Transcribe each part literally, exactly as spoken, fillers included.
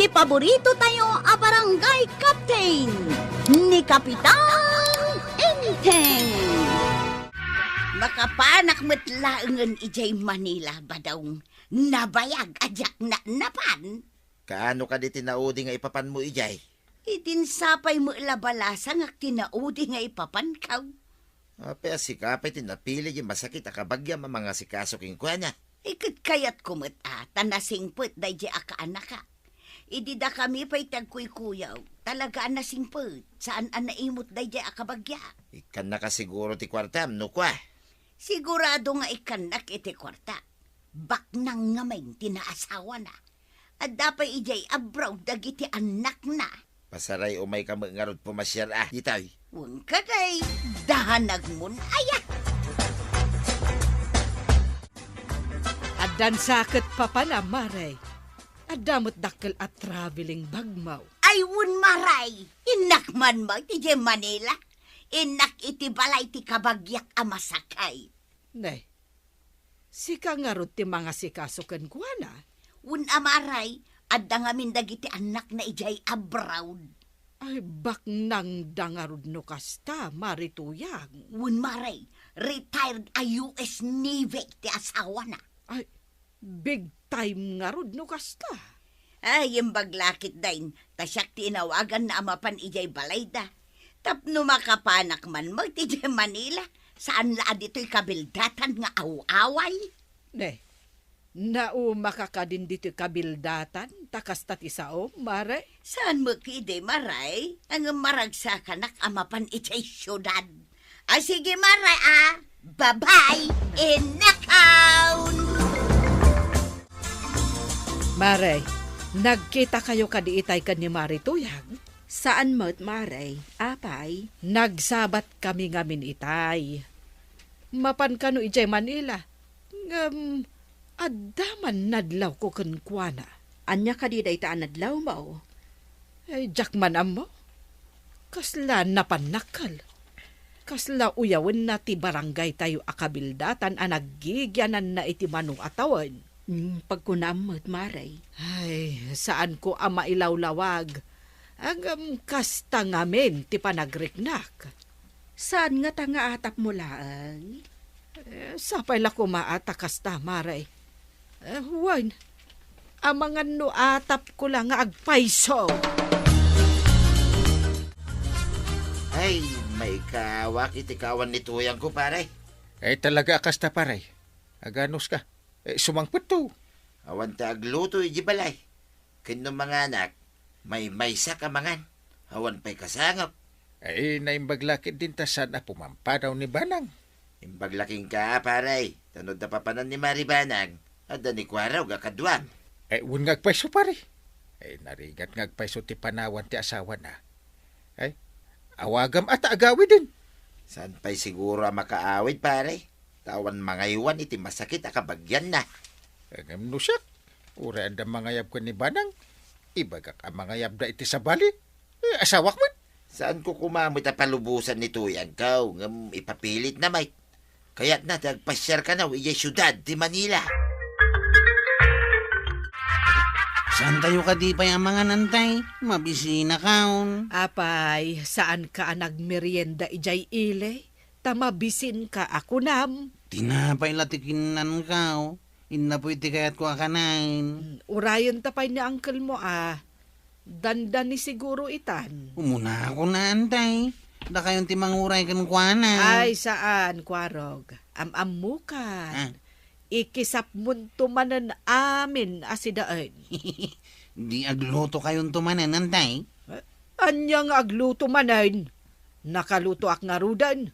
Ti paborito tayo a barangay captain, ni Kapitan Enteng. Makapanak met laengen idiay Manila, Badong. Nabayag a diak napan. Kaano kadi ti naudi nga ipapanmo idiay? Idin sapay met la balasangak ti naudi nga ipapankaw. Apay a sika pay ti napili diay masakit a kabagiam a mangasikaso kenkuana? Ay, ket kayatko met a, ta nasingpet daydiay a kaanaka. Idi dakami pay ti agkuykuyaw, talaga a nasingpet, saan a naimut daydiay a kabagia. Ikkannaka siguro ti kuartam, no kua? Sigurado nga ikkannak iti kuarta. Baknang ngamin ti naasawana. Adda pay idiay abroad dagiti annakna. Pasaray umayka met ngarud pumasiar a, ditoy. Wen kadi, danagmon aya. Addan sa ket papana, Mare. Adda met dakkel a traveling bagmo. Ay, wen, Mare, innak man mo iti Manila. Innak iti balay ti kabagiak a masakit. Nay, sika ngarud ti mangasikaso kenkuana? Wen a, Mare, adda ngamin dagiti annakna idiay abroad. Ay, baknangda ngarud no kasta, Mare Tuyang. Wen, Mare, retired a U S Navy ti asawana. Ay, big time ngarud no kasta. Ay, imbag la ketdin, ta siak ti inawaganna a mapan idiay balayda. Tapno makapanak man met idiay Manila, saan la a ditoy kabildatan nga aw-away. Ne, naumaka kadin ditoy kabildatan, ta kasta ti saom, Mare? Saan met idi, Mare? Ngem maragsakanak a mapan idiay siudad. A, sige, Mare, a. Bye-bye, innakaw! Mare, nagkitakayo kadi itay ken ni Mare Tuyang? Saan met, Mare. Apay? Nagsabatkami ngamin itay. Mapan kano idiay Manila. Ngem, adda man nadlawko kenkuana. Ania kadi dayta a nadlawmo? Ay, diak man ammo. Kasla napannakkel. Kasla uyawenna ti barangaytayo a kabildatan a naggigiananna iti mano a tawen. Hmm, pagkunam met, Mare. Ay, saanko a mailawlawag. Ngem kasta ngamin ti panagriknak. Saan ngata nga atapmo laeng? Eh, sapay la koma a ta kasta, Mare. Eh, wen, amangan no atapko la nga agpayso. Ay, maikawak iti kawan ni Tuyangko, pare. Ay, talaga a kasta, pare. Aganuska. Eh, sumangpetto. Awan ta agluto iti balay. Ken no manganak, maymaysak a mangan. Awan pay kasangap. Ay, naimbag la ketdin ta saan a pumampanaw ni Banang. Imbag la kenka, pare, ta no adda papanan ni Mari Banang, adda ni Kuarog a kaduam. Ay, wen nga agpayso, pare. Ay, narigat nga agpayso ti panawan ti asawana. Ay, awagam a ta agawiden. Saan pay siguro a makaawid, pare? Ta awan mangaywan iti masakit a kabagianna. Ngem no siak, uray adda mangayab ken ni Banang, ibagak a mangayabda iti sabali. Eh, asawak met. Saanko koma met a palubosan ni Tuyangko, ngem ipapilitna met. Kayatna ti agpasiar kano idiay siudad ti Manila. Saantayo kadi pay a mangan, Antay? Mabisinakon. Apay, saanka a nagmerienda idiay ili? Ta mabisinka a kunam. Tinapay la ti kinnanko. Innapoy ti kayatko a kanaen. Mm, urayenta pay ni uncle mo a. Dandani siguro itan. Umunakon, Antay. Dakayon ti manguray kenkuana. Ay, saan, Kuarog. Am-ammokan. Ah. Ikisapmonto manen amin a sidaen. Di aglutokayonto manen, Antay? Eh, ania nga agluto manen? Nakalutoak ngaruden.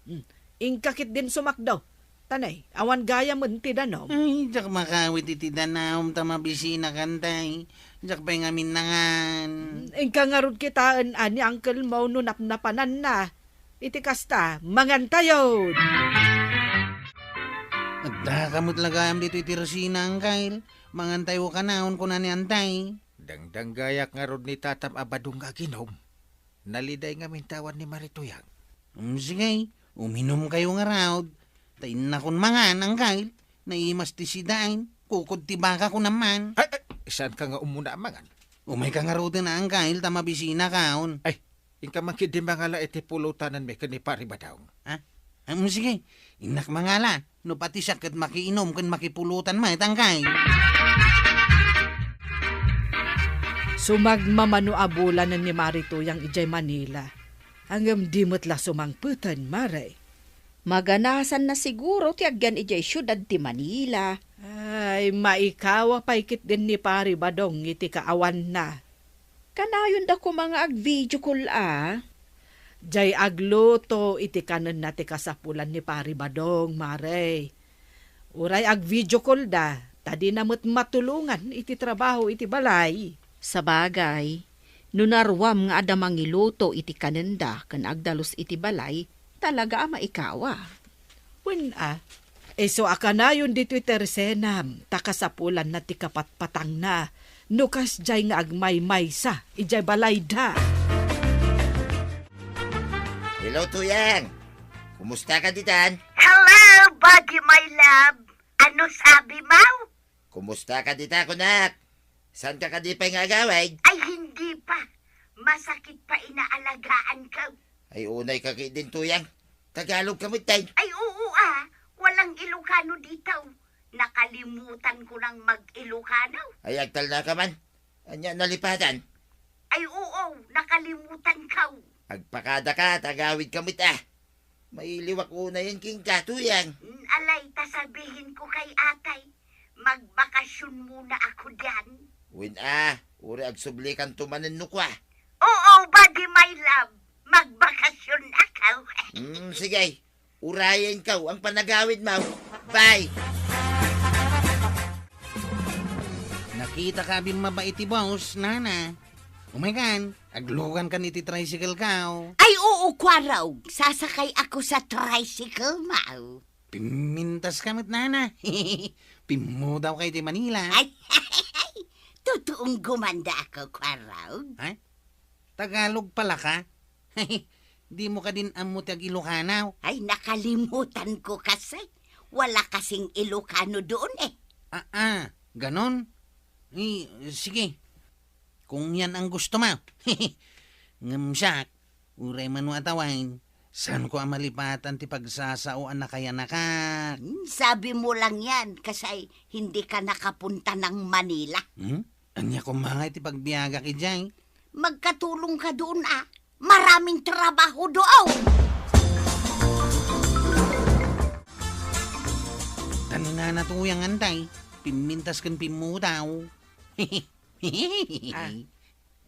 Hmm, inka ketdin sumakdo. Tanay, awan gayamen ti danum. Ay, diak makawit iti danum ta mabisinak, Antay. Diak pay ngamin nangan. Hmm, inka ngarud kitaen a ni uncle mo no napnapananna. Iti kasta, mangantayon. Addaka met la gayam ditoy ti resina, Angkel. Mangantayo kanayon, kuna ni Antay. Dangdanggayak ngarud ni tatam a badong nga aginum. Naliday ngamin ta awan ni Mari Tuyang. Mm, sige, uminumkayo ngarud. Ta innakon mangan, Angkel. Naimas ti sidaen. Kukod ti baka, kunam man. Ay, ay, saanka nga umuna a mangan? Umayka ngaruden a, Angkel, ta mabisinakaon. Ay, inka man ketdi mangala iti pulotanenmi ken ni Pari Badong. Ha? Am, sige, innak mangala. No pati siak ket makiinum ken makipulotan met, Angkel. Sumagmamano a bulanen ni Mari Tuyang idiay Manila. Ngem di met la sumangpeten, Mare. Maganasanna siguro ti agyan idiay siudad ti Manila. Ay, maikawa pay ketdin ni Pari Badong iti kaawanna. Kanayonda koma nga ag-video call a. Diay agluto iti kanenna ti kasapulan ni Pari Badong, Mare. Uray ag-video call da, ta dina met matulongan iti trabaho iti balay. Sabagay, no naruam nga adda mangiluto iti kanenda ken agdalus iti balay, talaga a maikawa. Wen a, isu a kanayon ditoy tersenam, ta kasapulanna ti kapatpatangna, no kasdiay nga agmaymaysa idiay balayda. Hello, Tuyang. Kumusta ka ditan? Hello, buddy, my love. Ano sabi mo? Kumusta ka dita, kunak? Saan ka kadi pay nga agawid? Ay, hindi pa. Masakit pa inaalagaan ko. Ay, unay ka ketdin, Tuyang. Tagalog ka met, tay. Ay, oo, ah. Walang Ilocano dito. Nakalimutan ko nang mag-Ilocano. Ay, agtalna ka man. Ania, nalipatan? Ay, oo, nakalimutan ko. Agpakada ka, ta agawid ka met, ah. Mailiwak unayen kenka, Tuyang. Mm, alay, ta sabihin ko kay atay, magbakasyon muna ako diyan. Wen a, uray agsublikanto manen no kua. Oo, buddy, my love, magbakasyon ako. Hmm, sige. Urayen ka, ang panagawid mo. Bye! Nakita ka bimmaba iti bus, nana. Umaykan, aglugan kan iti tricycle ka, oh. Ay, oo, Kwarog. Sasakay ako sa tricycle mo. Pimmintas ka met, nana. Pimmudaw ka iti Manila. Ay, tutuong gumanda ako, Kwarog. Ha? Tagalog pala ka? Dimo kadin ammo ti ag-Ilocano? Ay, nakalimutan ko kasi. Wala kasing Ilocano doon eh. Ah, ah, ganon? Eh, sige. Kung yan ang gusto mo. Ngem siak, uray mano a tawen, saanko a malipatan ti pagsasao a nakayanakak. Hmm, sabi mo lang yan, kasi hindi ka nakapunta ng Manila. Hmm? Ania koma nga iti pagbiagak idiay? Magkatulong ka doon, ah. Maraming trabaho doon. Tanina na tuyangan, tay. Pimmintas ken pimmudaw. Ah,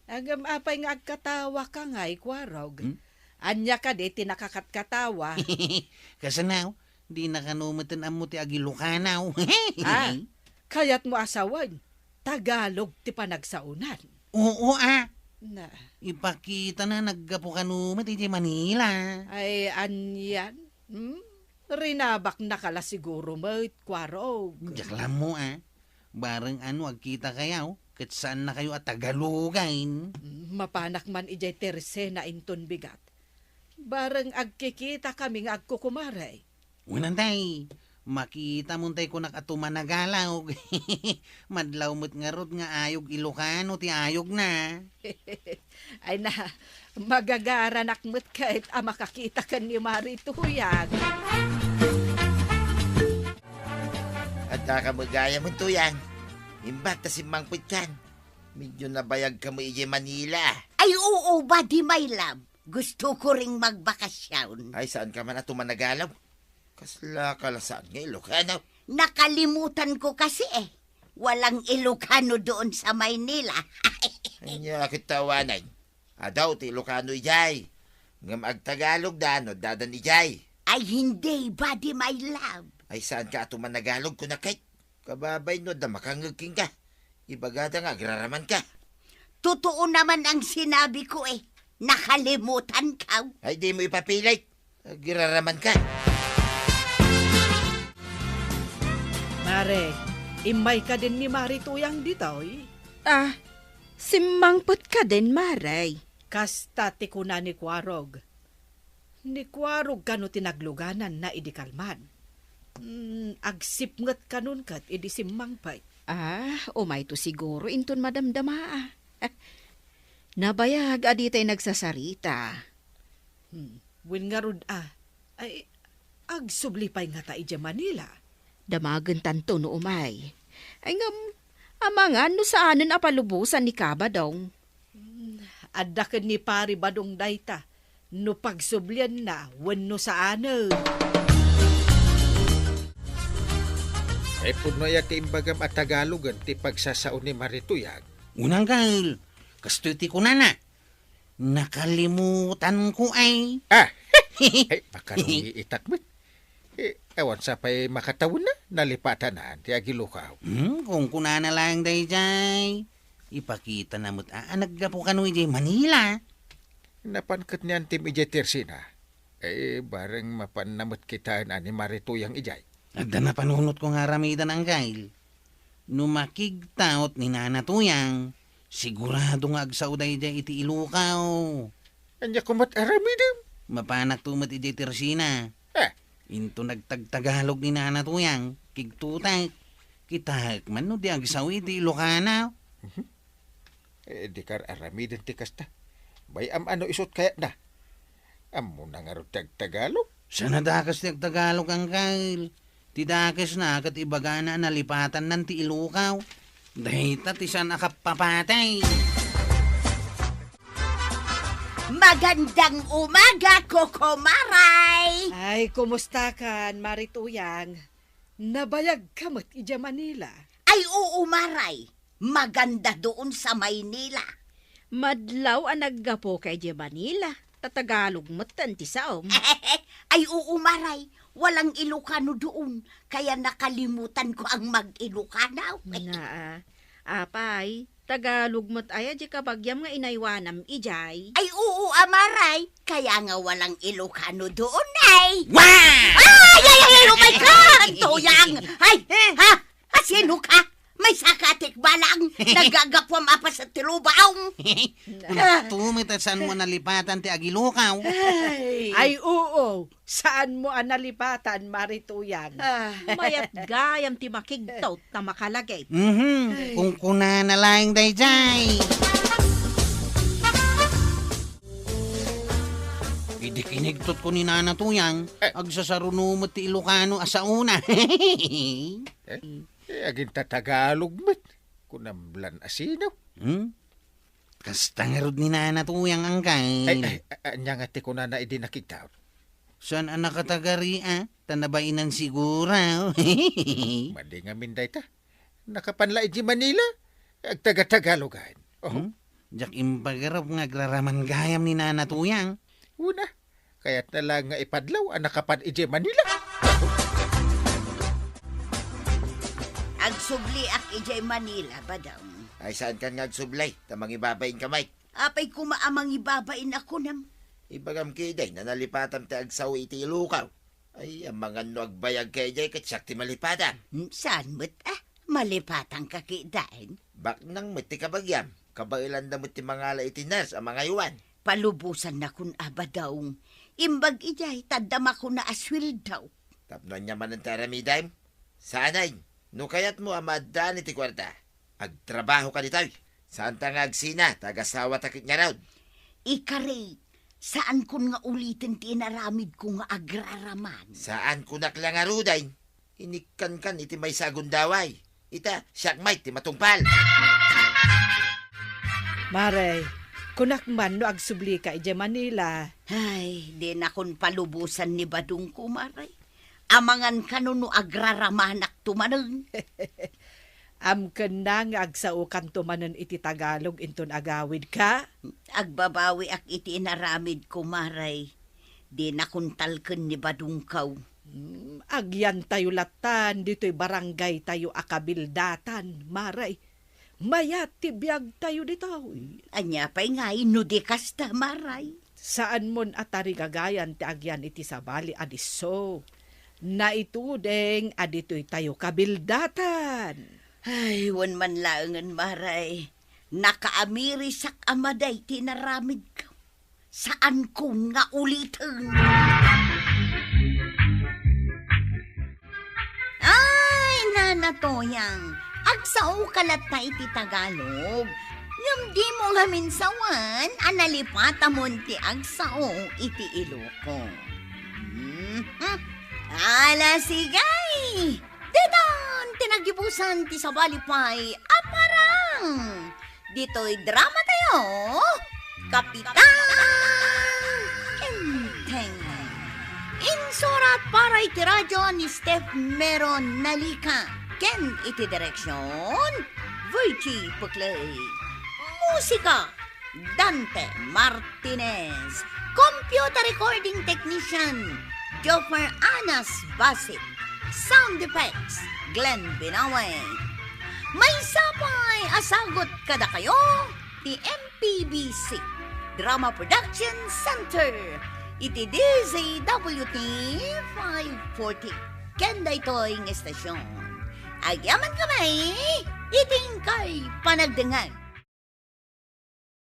agam apay nga agkatawa ka ngay, Kwarog? Hmm? Ania kadi ti nakakatkatawa? Kasanaw, di na kano meten ammo ti ag-Ilocano. Ah, kayat mo a sawen, Tagalog ti panagsaonan. Oo, ah. Na. Ipakita na naggapu kano met iti Manila. Ay, anian? Hmm? Rinabak na ka la siguro met, Kwarog. Diak lammo, ah. Bareng ano agkita kayo, ket saan na kayo a Tagalogan. Hmm, mapanak man idiay Tersena inton bigat. Bareng agkikita kami nga agkukumare. Wen, tay, makita mon tay kunak a tumanagalog. Madlaw met ngarud nga ayog Ilocano ti ayogna. Ay na, magagaranak met ket a makakita ken ni Mari Tuyang. Adda ka met gayam, Tuyang. Imbag ta simmangpetkan. Medyo nabayag ka met idiay Manila. Ay, oo, buddy, my love. Gusto ko ring magbakasyon. Ay, saan ka man a tumanagalog? Kasla ka la saan nga Ilocano? Nakalimutan ko kasi eh. Walang Ilocano doon sa Maynila. Ania ket tawanan. Adaw ti Ilocano idiay. Ngem agtagalogda no addadan idiay. Ay, hindi, buddy, my love. Ay, saan ka a tumanagalog, kunak ket? Kababay no adda makangngeg kenka. Ibagada nga agraraman ka. Totoo naman ang sinabi ko eh. Nakalimutan ka. Ay, di mo ipapilit. Agraraman ka. Mare, immay ka din ni Mari Tuyang ditoy? Ah, simmangpet ka din, Mare. Kasta ti kuna ni Kwarog. Ni Kwarog kano ti naglugananna idi kalman. Hmm, agsipnget kanon ket idi simmangpet. Ah, umayto siguro inton madamdama, ah. Nabayag a ditay nagsasarita. Hmm, wen ngarud a. Ay, agsubli pay ngata idiay Manila. Damagentanto no umay. Ay ngem, amangan no saanen a palubosan ni Ka Badong. Hmm, adda ken ni Pari Badong dayta. No pagsublianna wenno saanen. Ay, pudno aya ti imbagam a Tagalogen ti pagsasao ni Mari Tuyang? Unang gal, kastoy ti kunana. Nakalimutanko ay. Ah! Ay, makanungiitak met. Eh, awan sa pay makatawenna, nalipatanan ti agilukaw. Hmm, kunkunana laeng daydiay. Ipakitana met a, a naggapu kano idiay Manila. Napan ket ni Antim idiay Tersina. Eh, bareng mapanna met kitaen a ni Mari Tuyang idiay. Adda napanunotko nga aramidan, Anggail. No makigtaot ni Nana Tuyang, sigurado nga agsao daydiay iti Ilocao. Ania koma ti aramidem? Mapanakto met idiay Tersina. Eh. Into nagtagtagalog ni Nana Tuyang, kigtutek. Kitaek man no di agsao iti Ilocano. Mhm. Eh, di kar-aramiden ti kasta. Bay-am a no isut kayatna. Ammona ngarud ti agtagalog? Saan a dakes ti agtagalog, Angkel. Ti dakesna ket ibagana a nalipatannan ti Ilocao. Dayta ti saan a kappapatay. Magandang umaga, Kokomaray! Ay, kumusta kan, Mari Tuyang? Nabayag ka met idiay Manila? Ay, oo, Maray. Maganda doon sa Maynila. Madlaw a naggapu ka idiay Manila, ta Tagalog metten ti saom. Ay, oo, Maray. Walang Ilocano doon, kaya nakalimutan ko ang mag-Ilocano. Naa. Apay, Tagalog met aya di kabagiam nga inaywanam idiay? Ay, oo, a, Maray. Kaya nga walang Ilocano doon, ay. Wow! Ay, ay, ay, ay, oh my God! Tuyang! Ay, ha? Asino ka? May sakatik balang nagagapuam a paset ti lubaong. Kunakto met a saan mo nalipatan ti agilukaw. Ay. Ay, oo. Saan mo a nalipatan, Mari Tuyang? Ah. Mayat gayam ti makigtaw ta makalagip. Mhm. Ay. Kunkunana laeng daydiay. Idi kinigtot ko ni Nana Tuyang, eh, agsasaruno met ti Ilocano a saona. Eh? Eh, agintatagalog met. Kunam lan asino? Hmm? Kasta ngarud ni Nana Tuyang, Angkel. Ay, ay, a-, ania nga ti kunana idi nakigtaw? Saan a nakatagari, a? Ta nabainan siguro. Madi ngamin dayta. Nakapan la idiay Manila, agtaga-Tagalogan. Oh. Hmm? Diak impagarup nga agraraman gayam ni Nana Tuyang. Una, kayatna lang nga ipadlaw a nakapan idiay Manila. Agsubliak idiay Manila, Badong. Ay, saankan nga agsubli, ta mangibabain ka met. Apay koma a mangibabain a kunam? Ibagam ketdi a nalipatam ti agsao iti Ilocao. Ay, amangan no agbayag ka idiay ket siak ti malipatam. Hmm, saan met a? Malipatanka ketdin? Baknang met ti kabagiam. Kabaelanda met ti mangala iti nurse a mangaywan. Palubosannakon a, Badong. Imbag idiay, ta adda makuna a sueldo. Tapno ania manen ti aramidem? Saanen, no kayatmo a maaddaan iti kuarta, agtrabahoka ditoy. Saanta nga agsina, ta agasawata ket ngarud. Ikari, saankon nga uliten ti inaramidko nga agraraman. Saankonak la ngaruden. Inikkankan iti maysa a gundaway. Ita, siak met ti matungpal. Mare, kunak man no agsublika idiay Manila. Ay, dinakon palubosan ni Badongko, Mare. Amangan kano no agraramanakto manen. Amkenna nga agsaokanto manen iti Tagalog inton agawidka? Agbabawiak iti inaramidko, Mare. Dinakon talken ni Badongko. Hmm, agyantayo lattan ditoy barangaytayo a kabildatan, Mare. Mayat ti biagtayo ditoy. Ania pay ngay no di kasta, Mare? Saanmon a tarigagayan ti agyan iti sabali a disso. Naituding a ditoytayo kabildatan. Ay, wen man laengen, Mare. Nakaamirisak a madi ti inaramidko. Saankon nga uliten. Ay, Nana Toyang, agsaoka latta iti Tagalog. Ngem dimo ngamin sawen a nalipatamon ti agsao iti Iloco. Mhm. Ala, sige! Ditan ti naggibusan ti sabali pay a parang! Ditoy dramatayo, Kapitan Enteng. Insurat para iti radyo ni Steph Mero Nalica ken iti direksion, Virgie Puclay. Musika, Dante Martinez. Computer recording technician, Joffer Anas Basit. Sound effects, Glenn Binawe. Maysa pay a sagut kadakayo ti M P B C Drama Production Center iti D Z W T five forty. Ken daytoy nga estasyon, agyamankami iti inkay panagdengngeg.